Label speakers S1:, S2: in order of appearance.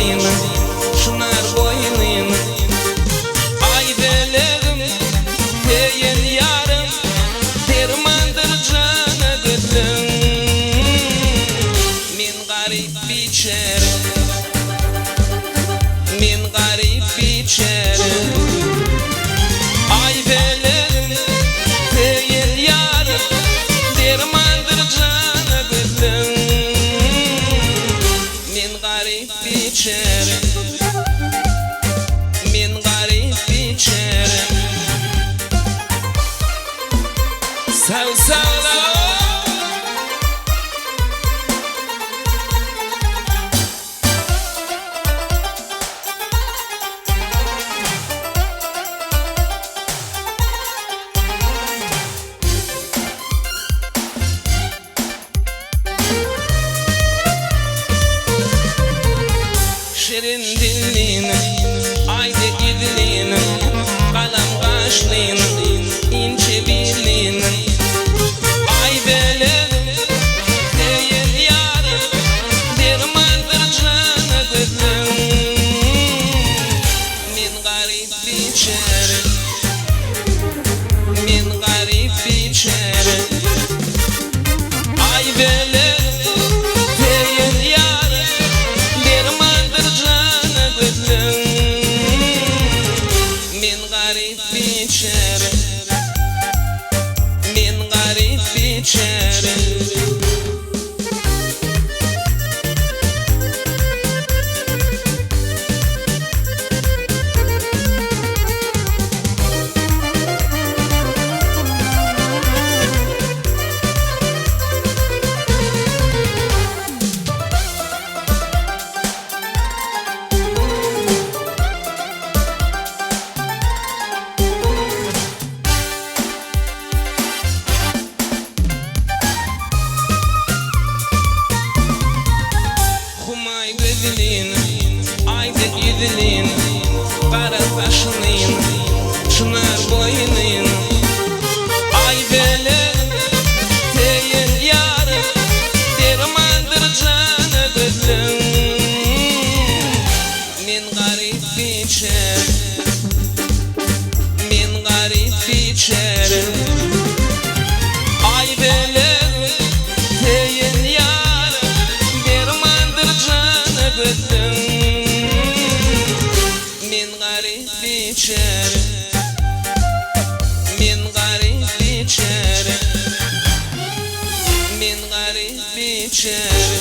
S1: gaşlyny, Çynar boýlyny. Aýbelegim, söýen ýarym, Dermandyr jana gözleň. Men garyp biçäre, Men garyp biçäre. Aýbelegim, söýen ýarym, Dermandyr jana gözleň. Men garyp biçäre, Men garyp biçäre. Sag sagla. Şirin dillini, aýdy gizlini, Galam gaşlyny, inçe bilini. Aýbelek, söýen ýarym, Dermandyr jana gözleň. Men garyp biçäre, Men garyp biçäre. Aýbelek, söýen ýarym, Dermandyr jana gözleň. Men garyp biçäre, Men garyp biçäre. Humaý gözlin, aýdy ýüzlin, Gara saçlyn, çynar boýlyn. Aýbelek, söýen ýarym, Dermandyr jana gözleň. Men garyp biçäre, Men garyp biçäre. Aýbelek, söýen ýarym, Dermandyr jana gözleň. Men garyp biçäre, Men garyp biçäre. Men garyp biçäre.